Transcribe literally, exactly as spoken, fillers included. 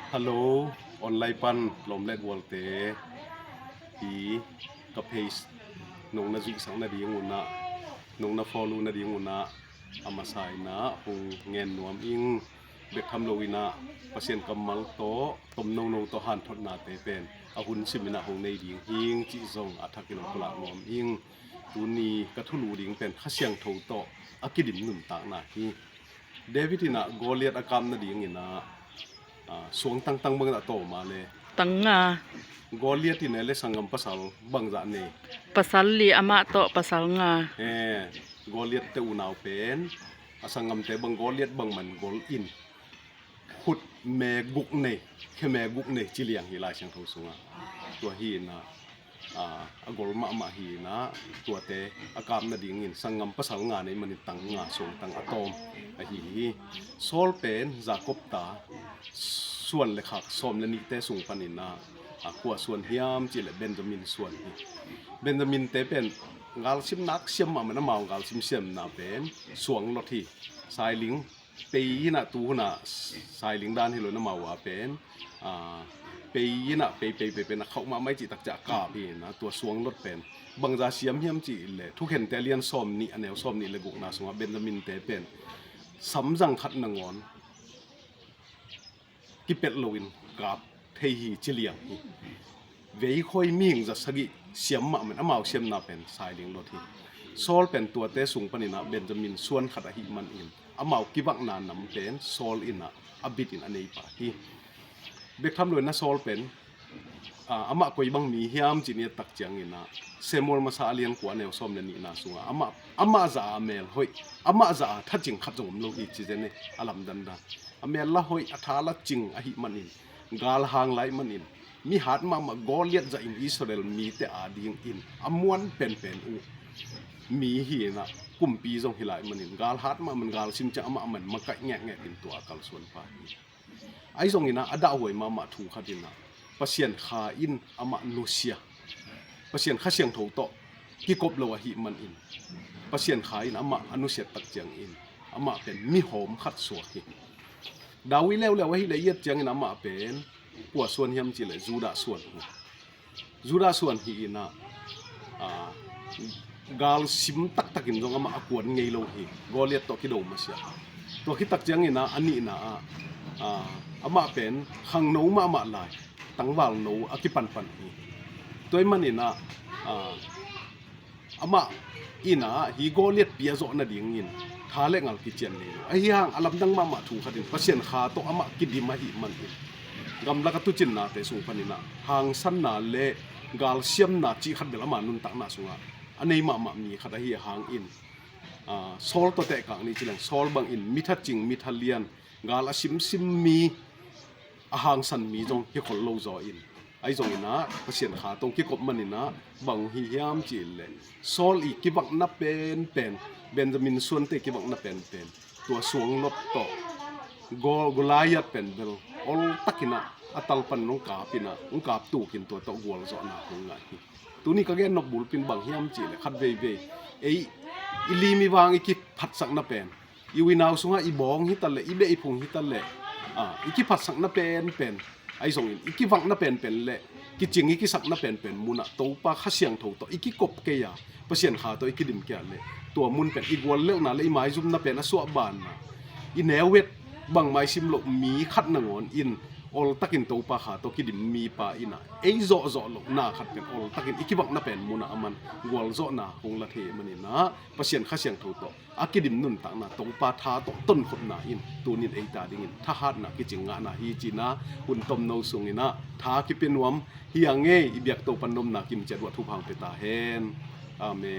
Hello, online pan lawm le gualte, hi ka page nong na zuihsak nading un ah, nong na follow nading un ah, a masa in ah hong ngen nuam ing. Bek tham lo in ah Pasian kammal tawh, tomnono tawh hanthotnate pen a hun sim in ah hong nei ding hing cih zong a thak in hong pulak nuam ing. Tuni ka thulu ding pen Kha Siangtho tawh a kidim nuntakna hi. David in ah Goliath a kap nading in ah, ah, suang tangtang bangzah tawm a le? Tang nga. Goliath in ah le sanggam pasal bangzah nei? Pasal li, amah tawh pasal nga. Eh, Goliath te unau pen a sanggamte bang Goliath bangmah in gol in, khut me guk nei, khe me guk nei ci liang hi Lai Siangtho sungah. Tua hi in ah, ah, a gol mahmah hi in ah, tuate a kap nadingin sanggam pasal nga nei manin tang nga, suang tang a tawm ahi hi. Saul pen Jakob ta, suan le khak sawm le nihte sung panin ah, a kua suan hiam cih leh Benjamin suan hi. Benjamin te pen galsim nak siam mahmah in, amau galsim siamna pen suang lot hi. Sailing pei in ah, tu hun ah sailing dan hi lo in, amau a pen, ah, pei in ah, pei, pei, pei, pei in ah khauh mahmah i cih tak ciang a kap hi in ah, tua suang lot pen bangzah siam hiam cih leh Thukhente a lian sawm nih, a neu sawm nih le gukna sungah Benjamin te pen samzang khat nangawn kipelh loin kap thei hi ci liang hi. Veikhoi mihing za sagih siam mahmah in, amau siamna pen sailing lot hi. Saul pen tuate sung panin ah Benjamin suan khat ahih manin, amau kivakna nam pen Saul in ah a bit in a nei pah hi. Bek tham lo in ah Saul pen, ah, amah koi bang mi hiam cih i et tak ciangin ah, Samuel masa a lian kua, a neu sawm le nihna sungah amah, amah zah a mel hoih, amah zah a tha cing khat zong om lo hi ci zen e, a lamdang dan. A mel la hoih, a tha la cing ahih manin, galhang lai manin, mi hat mahmah Goliath zah in Israel mite adingin a muan penpen uh mi hi in ah, kumpi zong hi lai manin, gal hat mahmah in, galsim ciang amah man makaih ngekngek in tua a kalsuan pa hi. Ahi zongin ah a dahhuai mahmah thu khat in ah, Pasian Kha in amah nusia, Pasian Kha Siangtho tawh kikop lo ahih manin, Pasian Kha in amah a nusiat tak ciangin amah pen mihawm khat suak hi. David leuleu ahih leh i et ciangin amah pen kua suan hiam cih leh Judah suan hi. Judah suan hi in ah, ah, galsim taktakin zong amah a kuan ngei lo hi, Goliath tawh kido masiah. Tua khit tak ciangin ah a nihna ah, ah, amah pen khangno mahmah lai, tangvalno a kipanpan hi. Tua ahih manin ah, ah, amah in ah hih Goliath pia zawh nadingin tha le ngal kician ngei lo. Ahi hang a lamdang mahmah thu khat in Pasian Kha tawh amah kidim ahih manin, gamlak a tucinnate sung panin ah hangsanna le galsiamna cih khat bel ama nuntakna sungah a nei mahmah mi khat ahi hangin, ah, Saul tawh tehkak ni ci leng, Saul bangin mi tha cing, mi tha lian, gal a simsim mi, a hangsan mi zong hi khol lo zaw in, ahi zongin ah Pasian Kha tawh kikop manin ah bang hi hiam cih leh, Saul i kivakna penpen, Benjamin suante kivakna penpen, tua suang lot tawh Go-, Goliath pen bel oltakin ah a talpan hong kap in ah, hong kap tukin tua tawh gualzawhna hong ngah hi. Tuni ka gen nop bulpi in bang hiam cih leh, khat veivei ei i lim i vang i kiphatsakna pen, i u i nau sungah i bawng hi ta leh, i beh i phung hi ta leh, ah, i kiphatsakna penpen, ahi zongin i kivakna penpen le kicing i kisakna penpen munah Topa Kha Siangtho tawh i kikop kei a, Pasian Kha tawh i kidim kei a leh, tua mun pen i guallelhna le i maizumna pen a suah banah, i neu het bangmah i sim loh mi khat nangawn in oltakin Topa Kha tawh kidim mipa in ah ei zawhzawh lohna khat pen oltakin i kivakna pen munah a man gualzawhna hong la thei manin ah, Pasian Kha Siangtho tawh a kidim nuntakna, Topa tha tawh tonkhopna in tunin eite adingin thahatna kicing ngahna hi ci-in ah, hun tomno sungin ah tha kipia nuam hi ing e. I biak Topa'n nopna kimciat uh a thupha hong pia ta hen. Amen.